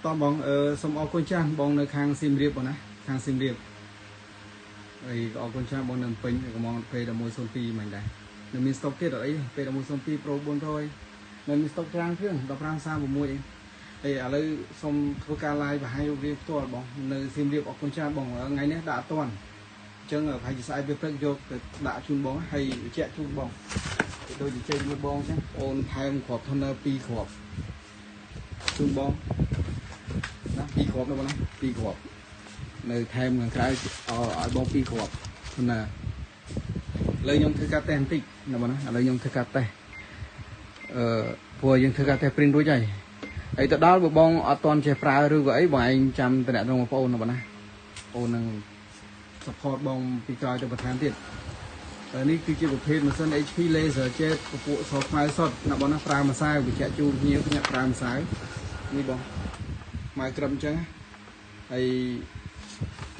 តោះបងអឺសូមអរគុណចាស់បងនៅខាងសៀមរាបបងណាខាងសៀមរាបហើយអរគុណចាស់បងនៅពេញកំង P1102 មិញដែរនៅមានស្តុកទៀតអត់អី P1102 Pro 400នៅមានស្តុកច្រើនគ្រឿង1536អីហើយឥឡូវសូមធ្វើការ live បង្ហាញរូបរាងផ្ទាល់បងនៅសៀមរាបអរគុណច្រើនបងថ្ងៃនេះដាក់អត់ទាន់អញ្ចឹងប្រហែលជាស្អែកពេលព្រឹកយកទៅដាក់ជូនបងហើយបញ្ជាក់ជូនបងដូចជាចេញមួយបងអញ្ចឹងអូនថែមគ្រាប់ toner 2គ្រាប់ជូនបងណា2គ្រាប់នោះបងណា2គ្រាប់នៅថែមខាងក្រៅឲ្យបង2គ្រាប់ toner ឥឡូវខ្ញុំធ្វើការតេស្តបន្តិចណាបងណាឥឡូវខ្ញុំធ្វើការតេស្តអឺព្រោះយើងធ្វើការតេស្ត print រួចហើយហើយទៅដល់បើបងអត់ទាន់ចេះប្រើឬក៏អីបងឯងចាំតំណែងបងប្អូនណាបងណាអូននឹង support បងពីក្រោយទៅបន្ថែមទៀតនេះគឺជាប្រភេទម៉ាស៊ីន HP LaserJet ពពួកសខ្មៅសុទ្ធណាបងណាប្រើម្សៅបញ្ជាក់ជូនភ្ញៀវខ្ញុំប្រើម្សៅនេះបងខ្មៅក្រឹមអញ្ចឹងហើយ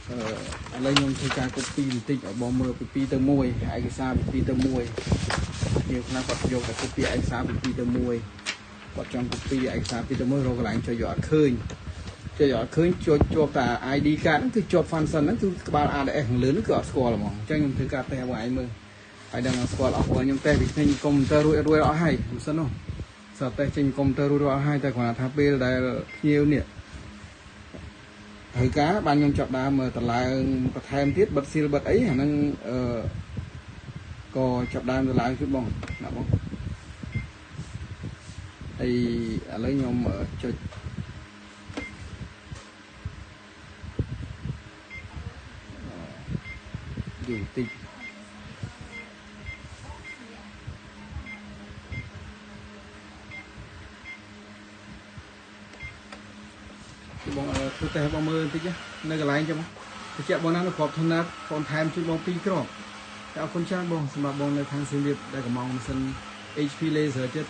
អឺឥឡូវខ្ញុំធ្វើការ copy បន្តិចឲ្យបងមើលពី2ទៅ1ឯកសារពី2ទៅ1ភ្ញៀវខ្លះគាត់យកតែ copy ឯកសារពី2ទៅ1គាត់ចង់ copy ឯកសារ2ទៅ1រកកន្លែងចុចយកអត់ឃើញចុចអត់ឃើញចុចជាប់តែ ID card ហ្នឹងគឺជាប់ function ហ្នឹងគឺក្បាល ADS ខាងលើហ្នឹងគឺអត់ស្គាល់ហ្មងអញ្ចឹងខ្ញុំធ្វើការតេស្តបងឯងមើលហើយដឹងស្គាល់អស់ព្រោះខ្ញុំតេស្តពីចេញកុំព្យូទ័ររួចរួចអស់ហើយម៉ាស៊ីននោះសតេស្តចេញកុំព្យូទ័ររួចអស់ហើយតែគ្រាន់តែថាពេលដែលភ្ញៀវនេះត្រូវការបានខ្ញុំចាប់ដើមតឡើងបន្ថែមទៀតបិទស៊ីលបិទអីអាហ្នឹងអឺក៏ចាប់ដើមតឡើងជូនបងណាបងហើយឥឡូវខ្ញុំចុចយូរតិចបងធ្វើតេស្តបងមើលបន្តិចនៅកន្លែងចឹងបញ្ជាក់បងណានៅគ្រាប់ toner បងថែមជូនបង2គ្រាប់តែអរគុណច្រើនបងសម្រាប់បងនៅខាងសៀមរាបដែលកំងម៉ាស៊ីន HP LaserJet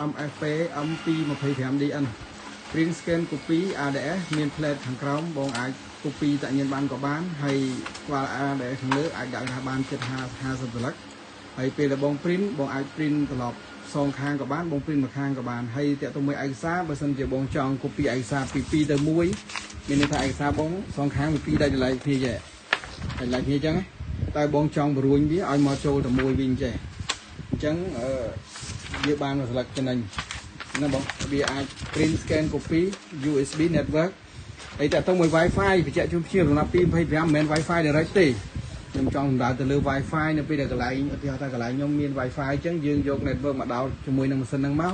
MFP M225DN Print Scan Copy ADS មាន plate ខាងក្រោមបងអាច copy តាក់ញៀនបានក៏បានហើយក្បាល ADS ខាងលើអាចដាក់ថាបានជិត50សន្លឹកហើយពេលដែលបង print បងអាច print ត្រឡប់សងខាងក៏បានបង print មួយខាងក៏បានហើយតាក់ទងមួយឯកសារបើសិនជាបងចង់ copy ឯកសារពី2ទៅ1មានន័យថាឯកសារបងសងខាងពី2ដាច់ឡែកគ្នាចេះដាច់ឡែកគ្នាអញ្ចឹងតែបងចង់បរួញវាឲ្យមកចូលតែមួយវិញចេះអញ្ចឹងអឺវាបានមួយស្លឹកចំណេញណាបងវាអាច print scan copy USB network ហើយតាក់ទងមួយ Wi-Fi បញ្ជាក់ជូនភ្ញៀវសម្រាប់225មិនមែន Wi-Fi direct ទេខ្ញុំចង់សម្ដៅទៅលើ Wi-Fi នៅពេលដែលកន្លែងឧទាហរណ៍ថាកន្លែងខ្ញុំមាន Wi-Fi អញ្ចឹងយើងយក network មកដោតជាមួយនឹងម៉ាស៊ីនហ្នឹងមក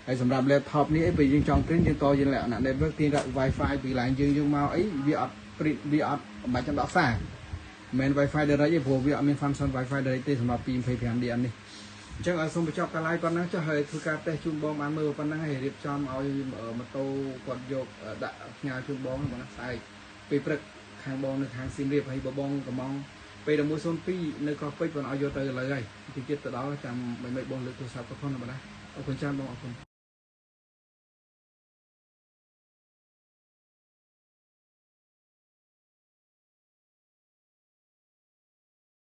ហើយសម្រាប់ laptop នេះអីពេលយើងចង់ print យើងតយើងលក្ខណៈ network ទាញដាក់ Wi-Fi ពីកន្លែងយើងយកមកអីវាអត់ print វាអត់បាច់ចាំដកខ្សែមិនមែន Wi-Fi direct ទេព្រោះវាអត់មាន function Wi-Fi direct ទេសម្រាប់ 225DN នេះអញ្ចឹងឲ្យសូមបញ្ចប់ការ live ប៉ុណ្ណឹងចុះហើយធ្វើការតេស្តជូនបងបានមើលប៉ុណ្ណឹងហើយរៀបចំឲ្យម៉ូតូគាត់យកដាក់ផ្ញើជូនបងបងណាស្អែកពេលព្រឹកខាងបងនៅខាងសៀមរាបហើយបបងកំងពេល1102នៅកោះពេជ្របងឲ្យយកទៅឥឡូវហើយទីទៀតទៅដល់ចាំមិនបងលើកទូរស័ព្ទគាត់ផងណាបងណាអរគុណច្រើនបងអរគុណ។